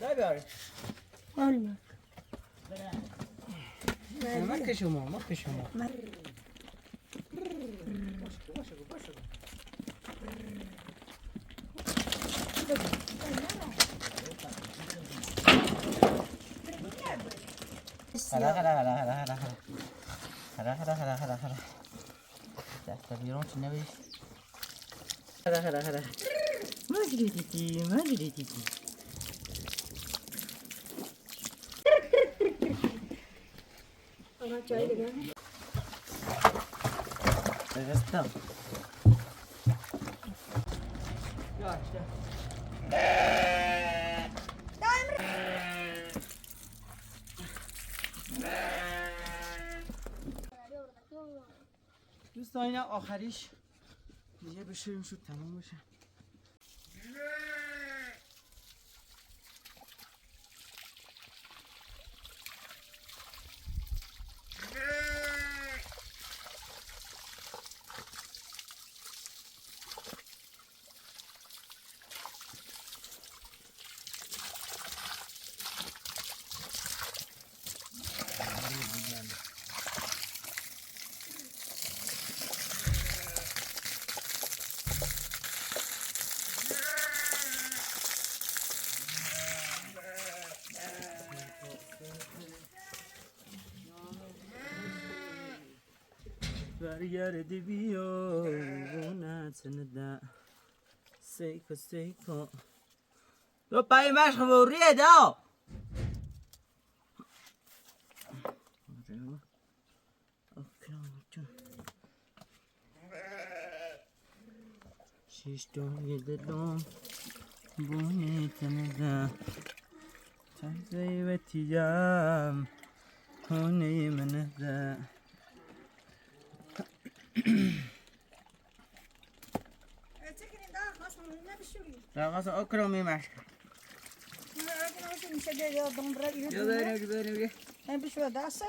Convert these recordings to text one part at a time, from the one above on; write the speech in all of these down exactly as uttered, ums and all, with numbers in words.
Дай, Барри. Ольга. Ма кашума, ма кашума. Ҳара, ҳара, ҳара, ҳара, ҳара, ҳара. Ҳара, ҳара, ҳара, ҳара, ҳара. Тахта бирон чинавиш. Ҳара, ҳара, ҳара. Маҷритити, маҷритити. Ага, чай лега. Ага, стам. دوستان، آخریش. دیگه بشویم شد، تمام بشه. Var yarı dibiyo, ona çınıda. Seiko, seiko. Lo pai mas favorito. Şişto yedidon. Bu ne tanıda? Tanzey ve tiyam. Kone meneda. Daha fazla okra mı maşka? Yolları yürüdüm. Ben bir şurada asıl.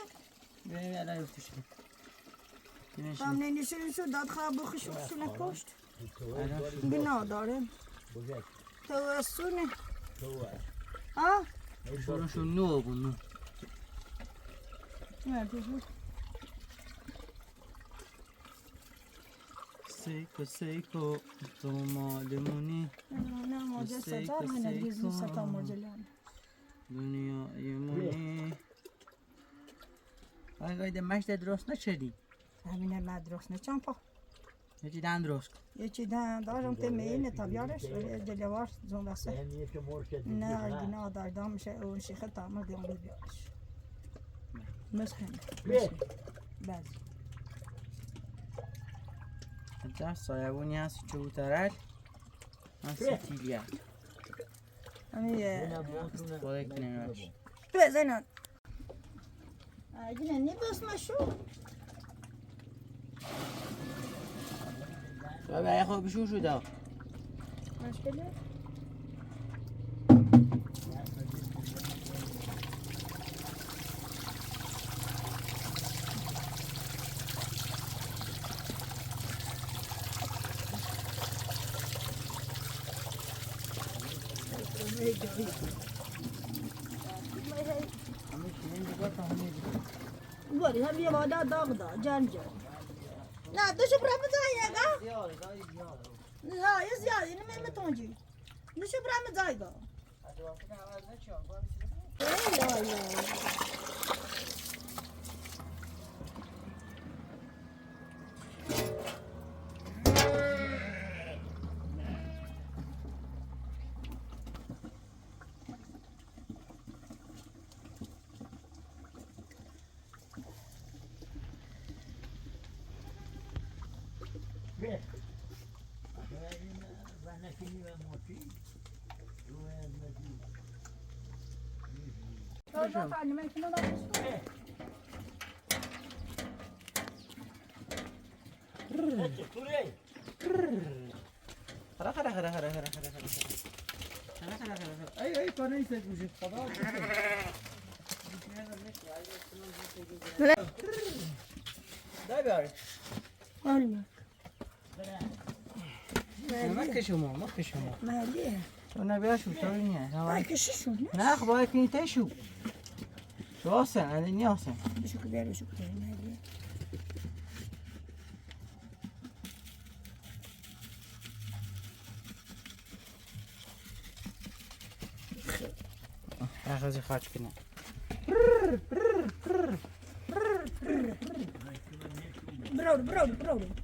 Tamam, ne düşünüyorsun? Daha bu kış olsun koşt. Bina darım. Tavasını. Ha? Şunu şu ne o bunu? Ne yapıyorsun? Seiko, seiko, toma limoni. Ne moca satar, ne düzgün satar mocalarını. Dünya yemoni. Ay, ay, de maç de drosna çedi. Amine ma drosna çampa. Eci dan drost. Eci dan, da jom te meyine tabiarış, öyle de var, zondası. Ne gina da dam şey, o şey tamam, de onu diyoruz. Nasıl? Baz. Hatta soyabon yası çoğu tarar. Nasıl tilyar? Ani ye. Kolek ne var? Pe, Zeynep. Ay, yine ne basma şu? Ya ben ayakkabı bir şey şu da. Başka ne? Gori, hem ye vada dağda, can can. Na, duşu bırakma zayga. Ya, ya, ya, yine Mehmet Oncu. Duşu bırakma zayga. Ay, ay, para isso, Dai, dai. Olha. Ма кашума, ма кашума. Ма ле. Una vez su sobrina, ¿no? Ay, ¿qué es eso? ¿No? Nah, voy a quitar eso. Rosa, a niña, Rosa. Eso que ver, eso que ver, nadie. Ага, захачкина. Браун, браун, браун.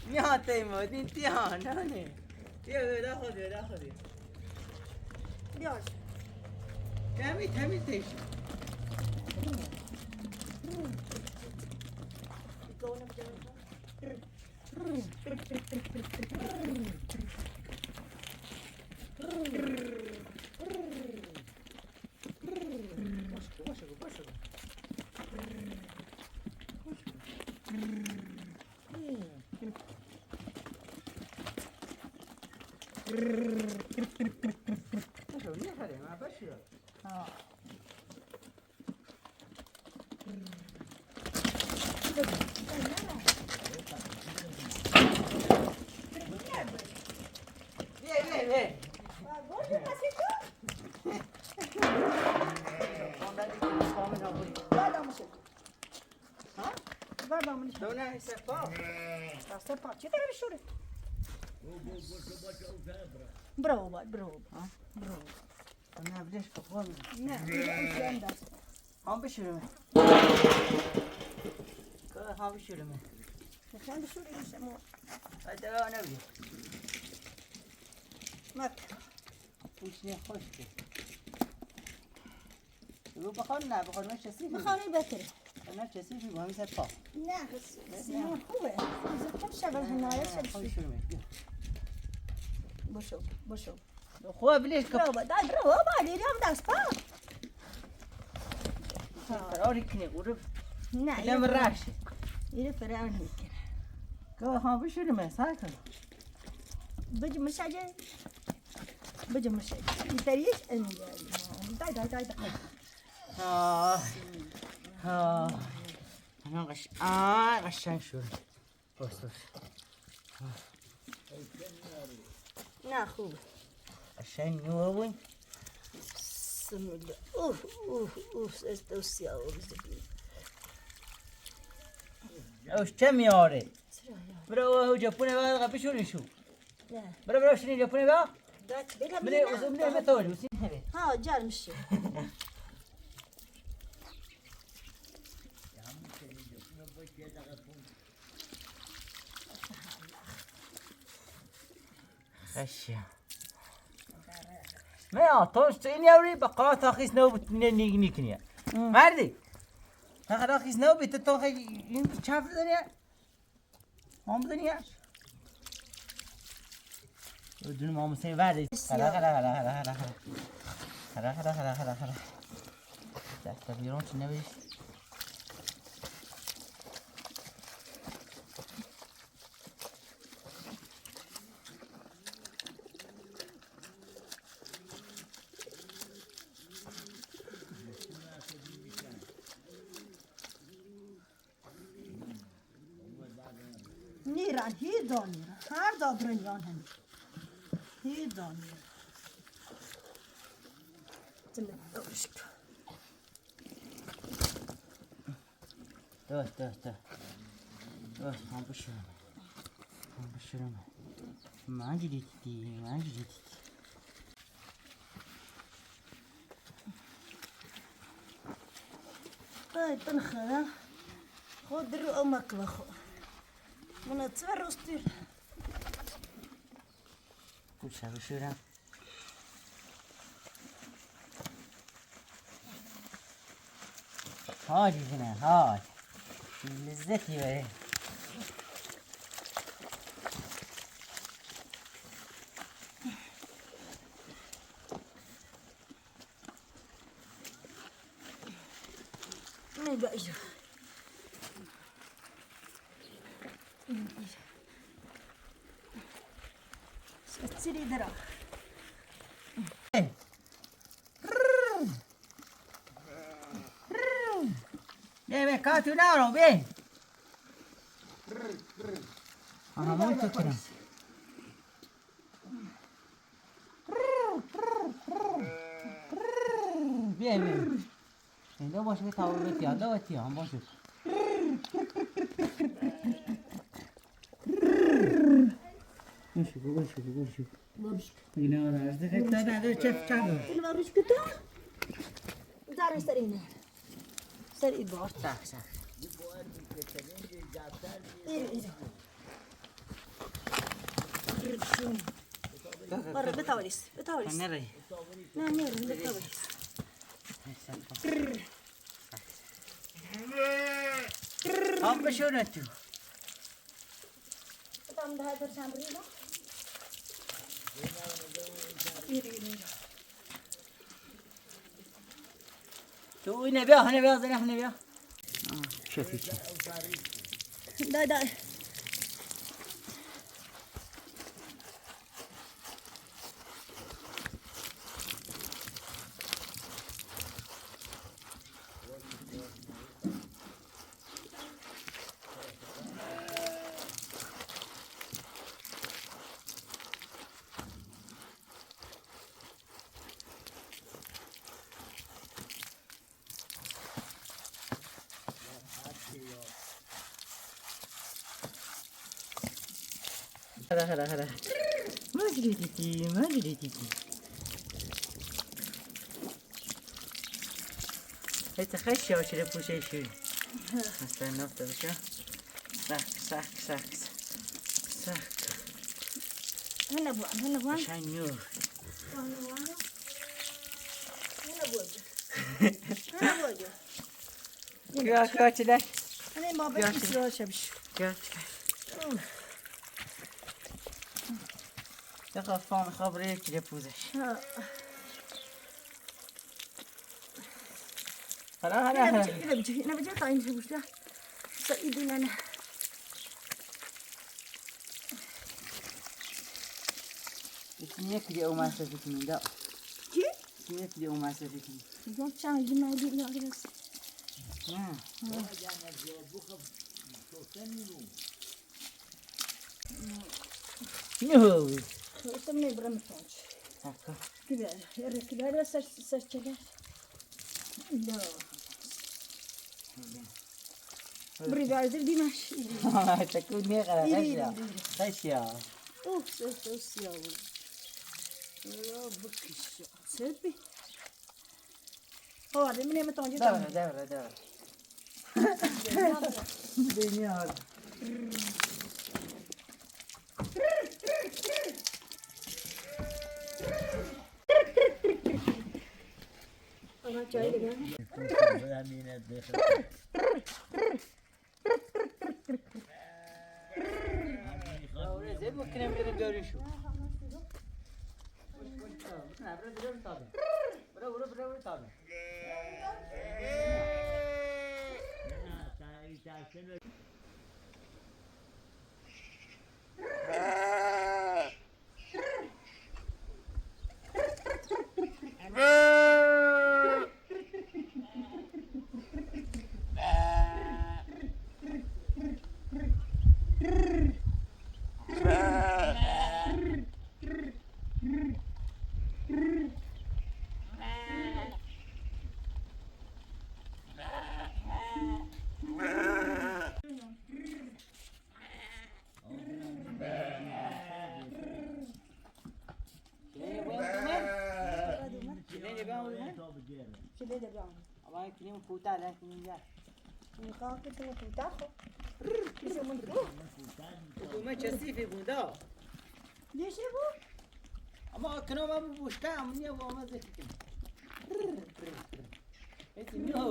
Мя тема, дин тиа, нане. Тиа, да ходи, да ходи. Теми, теми, теми. Vai, vamos, Chico. Vai, vamos, Chico. Dona, isso é pau? Isso é pau. Tira a bichura. Bro, bro, bro. Dona, deixa que eu vou. Não, não, não, não. Hambishurime. Ka hambishurime. Hambishurime samo. Ada na bi. Mat. Kuch ne khosh ke. Lo bakhon na, bakhon ma chesi. Bakhon ni beter. Na chesi bi, wami se pa. Na, sinon, خوبه. Tam şabal hinaye şabal. Hambishurime. Boşo, boşo. Xo bilêş ka. Bravo, dai, bravo, ba, lê riyam das pa. Ferari kine, uru. Na, lem raş. İri ferari kine. Ka ha bu şunu me, sakın. Bıcı mı şaje? Bıcı mı şaje? İteriş en. Dai, dai, dai, dai. Ha. Ha. Ana kaş, aa, kaşan şunu. Ус, ус. Нахуй. Ашәа иуоуи? Сымҩа. Уф, уф, уф, сестос иауам зегьы. Ушьҭа миоре. Бра уа уџьапуне ва ҟапишуришу. Да. Бра, бра, шини џьапуне ва? Да, тебе. Мне, мне, мне тоже, усинхере. А, джармши. Аща. Ме а тон стыни аври бака тахис но бутне ник никния. Марди. Таха тахис но бит тон хай ин чаф дания. Мам дания. Ödünü mamusayı ver. Hara, hara, hara, hara, hara, hara. Hara, hara, hara, hara, hara. Desta bir on tane ver. Niran, hi do niran. Har do brin yon hen. Hi do niran. Tine doşk. Dur, dur, dur. Dur, hambışırım. Hambışırım. Mangi gitti, mangi gitti. Ай, тынхара. Ходыр омаклахо. Мына цваростыр. Куча вишира. Ходь, Зина, ходь. Лиззет иве. Ай, бажа. Сыццыри дара. Бе, бе, кату наро, бе. Bien, bien. Bien, bien, bien. Uy, uy, uy, uy. Uy, uy, uy. Bine, ora, asta e ta, da, da, ce, ce, da. Îl va râșcătă? Dar sărine. Sări bor, tak, tak. Iri, iri. Ora, bătauris, bătauris. Nerei? Na, nerei, bătauris. Am pe și eu, nu știu. Tam daha dur şambri da. Iri, iri, iri. Tu ne bea, ne bea, ne bea. Ah, ce zice? Da, da. Hara, hara, hara. Magri titi, magri titi. Hai să hai și eu cele puse și asta e noaptea, așa? Sac, sac, sac, sac. Bună, bună, bună, bună. Așa nu. Bună, bună. Bună, bună. Ia, ia, ce dai? Hai, mă, ia, băi, ce dai? Să așa, bișu. Ia, ce dai? Ia, ca fan, ca vrei, cele puse. Hara, hara, hara. Ina bıcı, ina bıcı, ina bıcı, ina bıcı. Să-i duc la nea. Deci nu e cât de o masă de tine, da. Ce? Nu e cât de o masă de tine. Eu ce am zis mai bine, eu am zis. Ah. Ah. Nu. Să nu-i vrem atunci. Acum. Chiderea, iar chiderea să, să cere. Da. Obrigada, Dina. Ai trecut mie care așa. Iri, iri. Stai și ea. Uf, să, să, să iau. Ia, bă, că și-, să-i pe-, oh, de mine mă tăunge. Da, da, da, da. Bine, ori. Ăla ce ai de gând? La mine de Vreau să mă crem de gărișul. Vreau, vreau, vreau, vreau, vreau. Cine e băiatul meu? Cine e băiatul meu? Cine e băiatul meu? Ama kimin puta la kimin ya. Nunca que tu puta. Isso é muito bom. Como é que se vive, bunda? Deixa eu. Ama que não vamos buscar, amanhã vamos fazer aqui. Esse meu.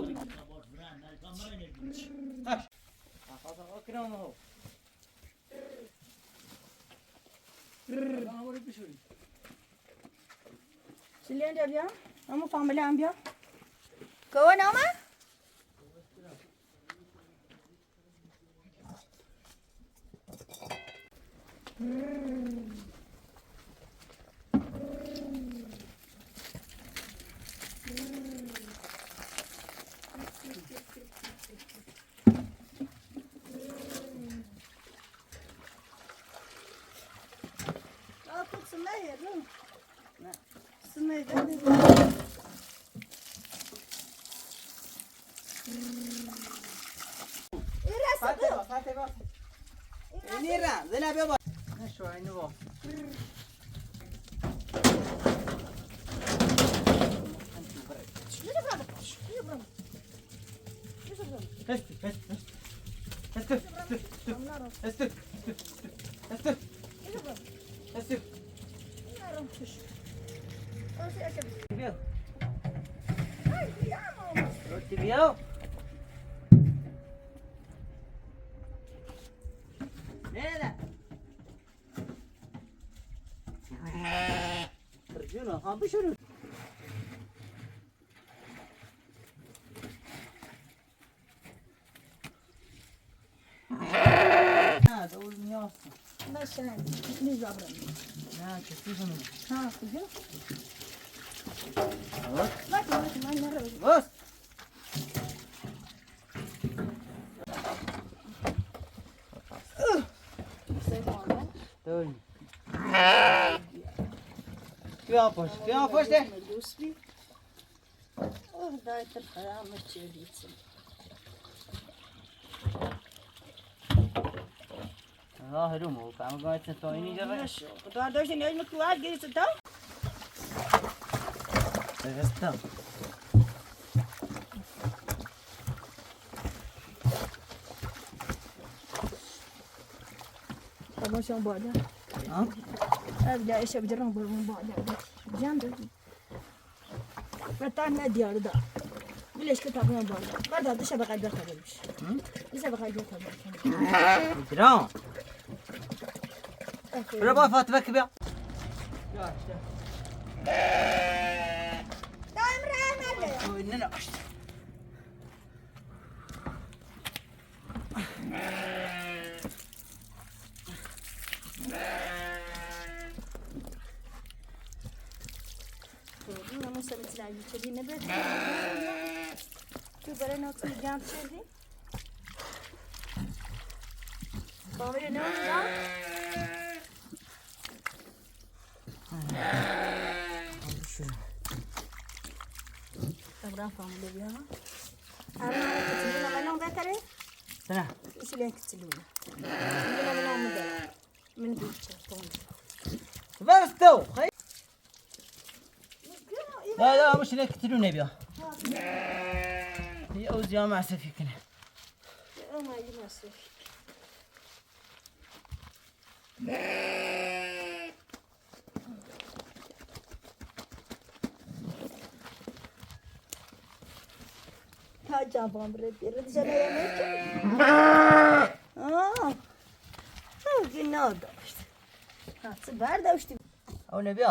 Acasă, o cred, mă. Silian dia bia, amo family am bia. Kau nama? Ты опасть, ты опасть, э? Ох, дайте прямо челицу. Ага, рюму, там говорится, то и не говорит. Хорошо. Куда дождь не возьмет, куда, говорится, там? Это там. Tamam, sen bağla. Ha? Evde işe bir durum, bu bağla. Can da. Ветана диарда. Билешка табна бар. Бар да дыша бакай дёрта бөлмүш. Дыша бакай дёрта бөлмүш. Драун. Рыба фатва кибя. Ой, не, не. Ama sen mesela yüçeliğine bırak. Şu böyle ne olsun, yan çeli. Baba ne oldu ya? Добра, фамилия. Ама, кицилуна, ма нон датаре? Тана. Исилен кицилуна. Кицилуна, ма нон датаре. Мин бича, тон. Варсту. Да, да, муш не кицилуна биа. Я уз я масафикне. Я ма и масафик. Taca bambre bir dışarı yemek. Aa. Gün ne oldu işte? Ha, sıbar da işte. O ne bir?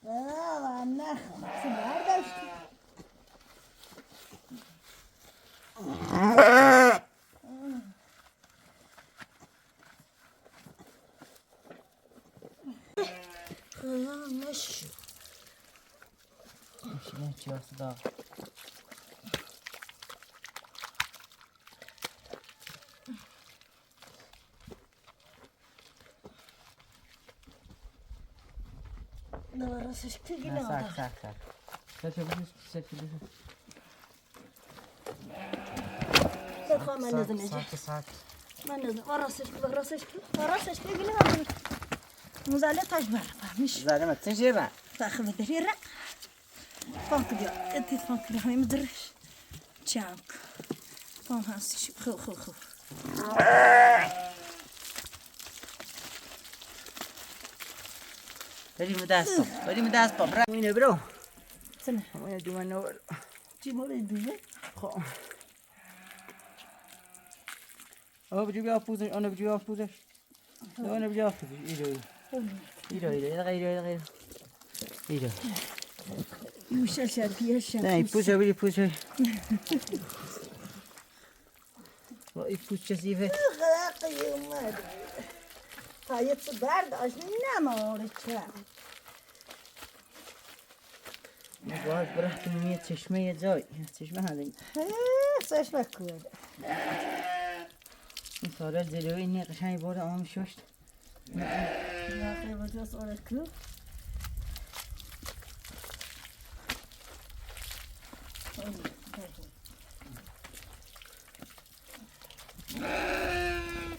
Ала, нахал, сыбарда ушти. Хала, машу. Машу, машу, сюда. Давай, Расочка, иди. Сак, сак, сак. Сейчас я буду списать тебе. Сак, сак, сак. Расочка, Расочка, Расочка, иди. Музале таш бар, памиш. Зале ма, ты же ба. Сахы бедерира. Фанк дио, эти фанк дио, хай мдырш. Чанк. Фан хас, ху, ху, ху. Вадим, даспо, Вадим, даспо, бра. Уйне, бро. Цена. Уйне, дима, но. Дима, лей, дима. Хо. О, бджуга пузы, она бджуга пузы. Она бджуга пузы. Иро, иро. Иро, иро, иро, иро, иро. Иро. Юша, ша, пия, ша. Да, и пузы, и пузы. О, и пузы, и ве. Ай, это бар, даже не мама, орыча. Гәаҟ, бра ҳҭынҩы ацәашьма иаӡоит. Ацәашьма ҳадын. Ҳе, ацәашьма кур. Сара ӡырҩы иҟашан ибода амшьошт. Наҟ ибаӡа соракы.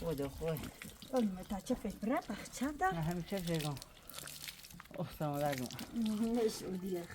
Ой, да хой. Ой, мы та чё, пять брат, ах, чё, да? Ага, мы чё, бегом. Ох, там ладно. Мгм, ну, ещё удивил.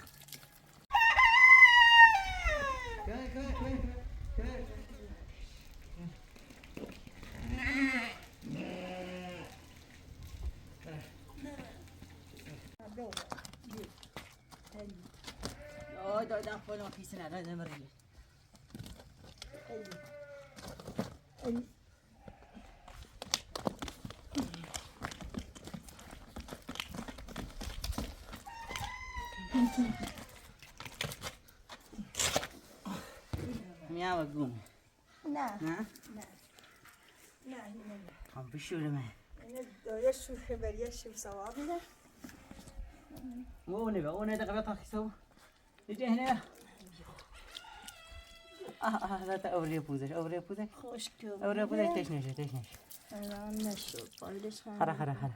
Miawa gumi. Na. Na? Na. Na, na, na. Ambishurime. Yashu heber, yashu sawabine. Wo ne be, o ne da kaba takiso. Ite hene. Ah, ah, da ta aure puze, aure puze. Hoş gördüm. Aure puze, teşne, teşne. Allah'ım ne şu, paylaşma. Hara, hara, hara.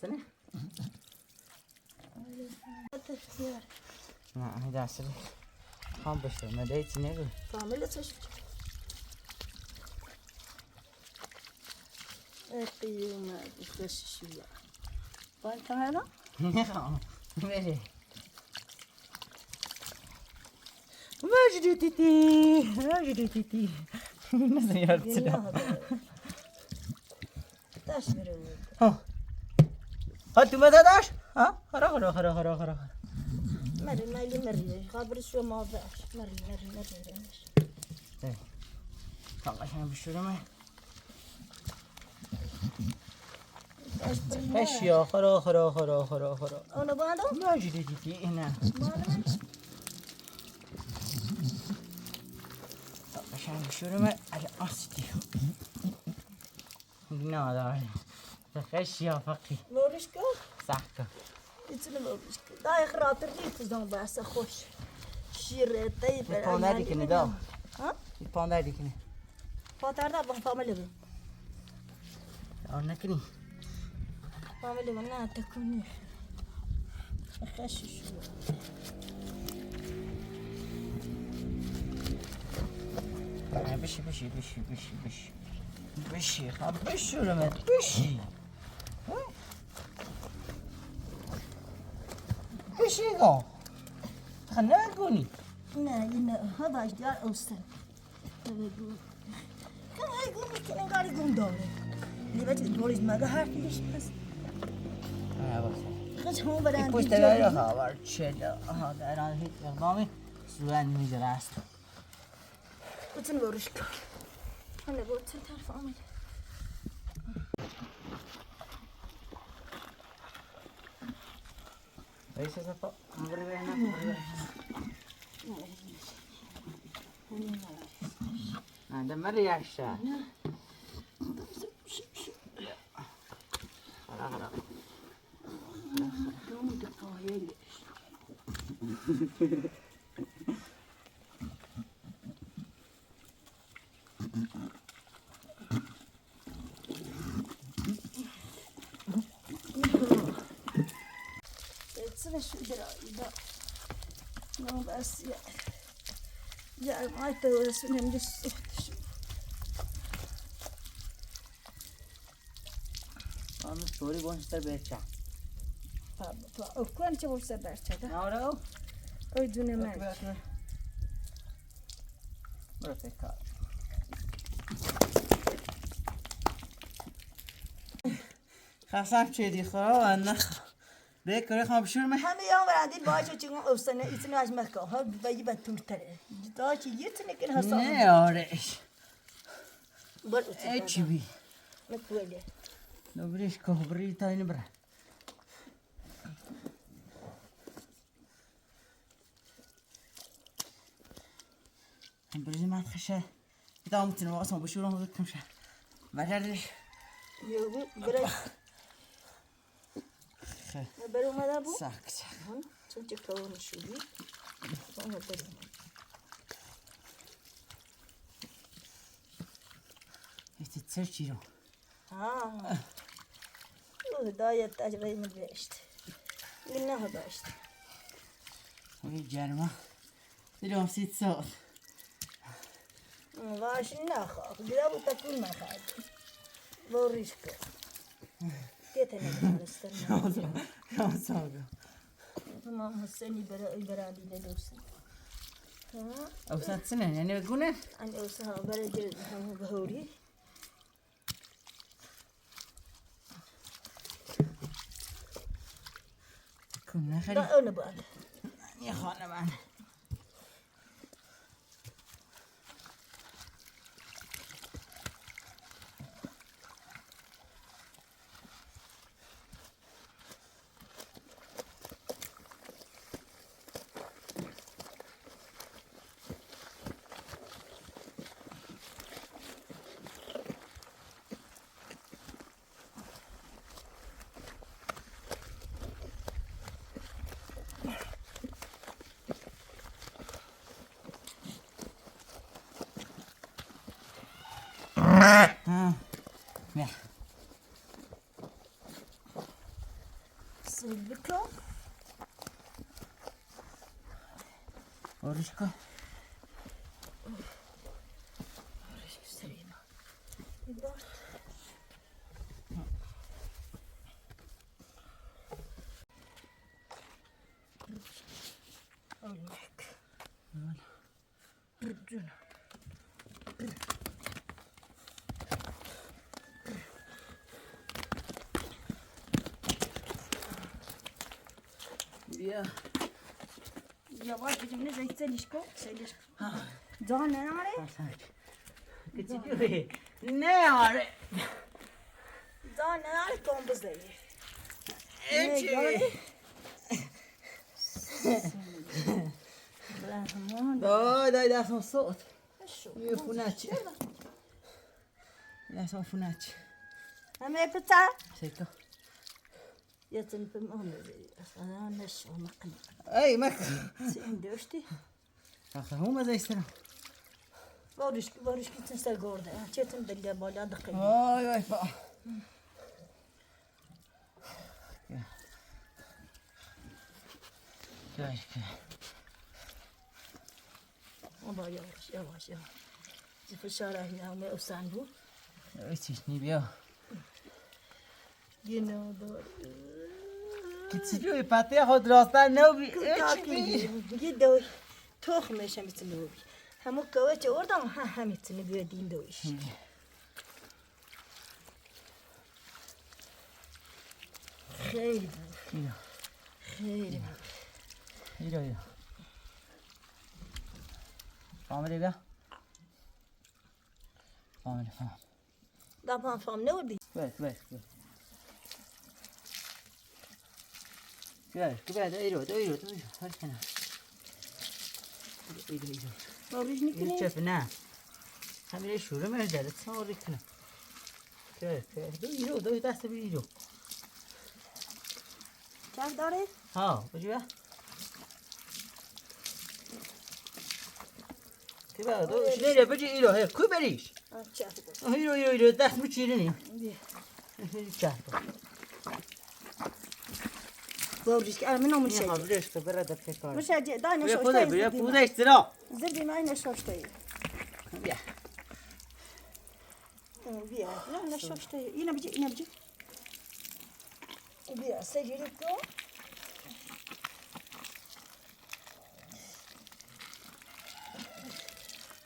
Sana? Na, hadi asıl. Ham başla, ne de içine bu. Tamam, öyle seç. Ey, kıyım, bu da şişiyor. Ben kamera? Ne? Nereye? Vajdi titi, vajdi titi. Nasıl yaptı? Taş veriyorum. Ha. Ha, tu me dash? Ha? Hara, hara, hara, hara, hara. Meri, meri, meri. Kabri şu ma dash. Meri, meri, meri, meri. Hey. Tamam, şimdi bir şey mi? Taş ya, hara, hara, hara, hara, hara. Onu bana da. Ne acı dedi ki, ina. Bana. Tamam, şimdi bir şey mi? Hadi, as diyor. Nada. Xeşiya feqî. Morişko? Sahka. Içine morişko. Daha xatir değil, tuzdan basa hoş. Şire, tey. Pander dikine da. Ha? Pander dikine. Patar da bana family be. Örnekini. Family be, na takuni. Xeşi şu. Bişi, bişi, bişi, bişi, bişi. Bişi, ha, bişi, Rümet, bişi. Hı? Bişi go. Xana guni. Na, yine, ha, başlar olsun. Tabii bu. Kan ay guni kine gari gundore. Ni bati doris maga harfi dişmez. Ha, bak. Kaç hon bana. İpuç da var ya, ha, var, çeda. Ha, da ran hit, bami. Suan mi rast. Kucin boruşka. Hani bu tür tarafı ama. Ese sapa. Anda Maria aşağı. Ara ara. Etsene şu bir ayda. No, bas ya. Ya, ay, te orası önemli. Vamos, tori bon star bercha. Pa, pa, o kuan che bolsa bercha da. Ahora o. Oi, dune mer. Bırak, bırak. Bırak, pekala. Hasan çedi xo, anna. Bek, kore xam bişur me. Hami yan verandi, başı çıkın, ostane, içine açmak. Ha, bayi batur tere. Daha ki yırtın ekin Hasan. Ne öyle iş? Bol uçuk. Eçibi. Ne kuele. Dobriş ko, bri tayni bra. Bri ma khasha. Ita umtin wa asma bishurun hudut kamsha. Bararish. Yogu, bri. Khe. Bri ma da bu? Sak, sak. Сучка он шуби. Она дарина. Эти церчиро. А. Ну, да, я так время вешт. Именно вешт. Ой, джарма. Лём сицо. Вашинаха, грабу такун маха. Лоришка. Кетене. Лём сага. Мама сени бара бара ди дедоси. Ха? Оса цена, не гуна? Ан оса бара ди бахори. Kuna hari. Da ona bana. Ya hana bana. Сылбико. Оришко. Оришко сырина. Олег. Я. Я вот, видимо, не зайцелишко, селишко. Джон, не аре? Китиби. Не аре. Джон, не аре, комбузей. Эчи. Дай, дай, дай, сон сот. Хорошо. Ю фуначи. Я сон фуначи. Аме пица. Сека. Я цен пем омезей. Ана шо макни. Эй, мак. Сен дошти. Аха, хума зайсра. Варишки, варишки цен са горда. А четен беля боля дакай. Ой, ой, па. Gel, gel. Ama yavaş, yavaş, yavaş. Zifir şarah ya, me usandu. Ötüş ne bir. Yine o da. Gitsin diyor, pataya hodrastan ne bir. Ötüş bir. Gidiyor. Tohum yaşamışsın ne bir. Hem o kavaça oradan ha hem içini gördüğünde o iş. Xeyr. Iro. Xeyr. Iro, iro. Family bia? Family, family. Da pan fam ne oldu? Ver, ver, ver. Gel, gel, iro, iro, iro. Hadi sana. Iro, iro. Origini kine. Çöpüne. Hem de şurada mı özel? Sen orada kine. Gel, gel. Dur, iro, dur, da se bir iro. Çak dare? Ha, ucu ya. Kiba, dur, şuraya bir iro, he, kuberiş. Çak. Iro, iro, iro, das mı çiğneniyor? Çak. Вовришка, а, мына мышей. Не, вовришка, бара да прикольно. Мышей, да, не шо, что? Бля, пуда, бля, пуда, что? Зырди май не шо, что? Я. Вия, ну, не шо, что? И набди, и набди. Вия, садирико.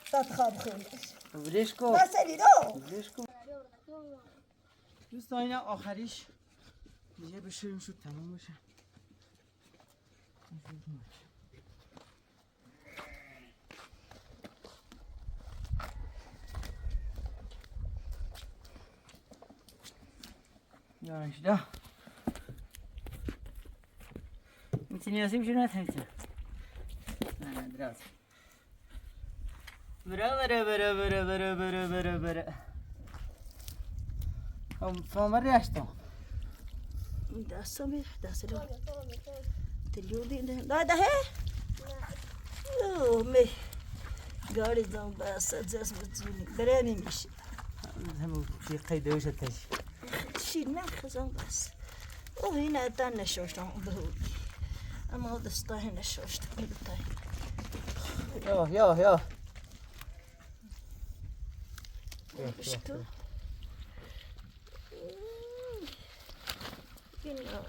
Татхабхын. Врешко. Василий, да? Врешко. دوستان، آخریش. دیگه بشوریم شد، تمام بشه. Yavaş da. Mitini yazayım şunu, atayım. Ha, biraz. Bıra, bıra, bıra. Fom-, fomar yaştım. Dasam bir, dasam. Люди, да, да, да, хе? О, ме. Гори зомбас, зас муцуни. Береми миши. Хем фи кайда уша тажи. Ши на зомбас. О, ина тан на шош тан бу. Ама да ста на шош тан бу тай. Йо, йо, йо. Йо, йо, Что? йо. М. Ина.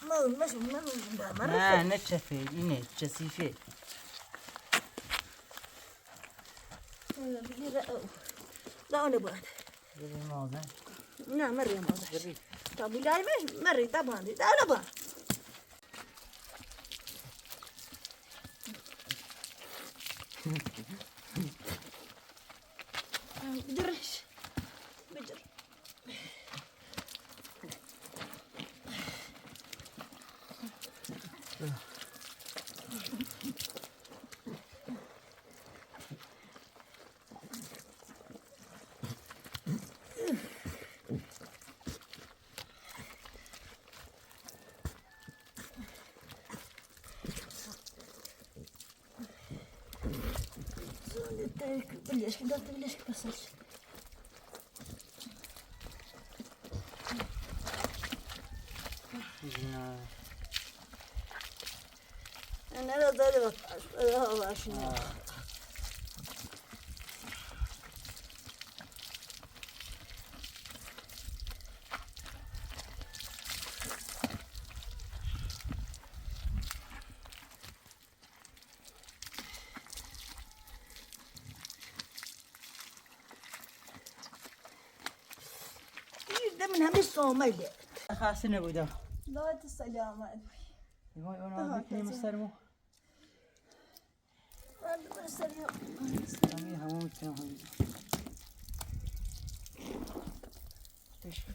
Ма, ма, ма, ма, ма. Ма, нечафе, ине, часифе. Ма, ма, ма, ма. Ма, ма, ма. Ма, ма, ма. Ма, ма, ма, ма. Та буляй, ма, ма, та банди, та на ба. Бедер. Бедер. Блешки, да, ты блешки посадишь. Не знаю. Надо дали вот, э, ваши. А. Ир да мин гьамиш сомали. Хасина буда. Давайте салам алейкум. Ага, бикни да. Мисарму. Ами, гьаму микна гьаму. Тиш.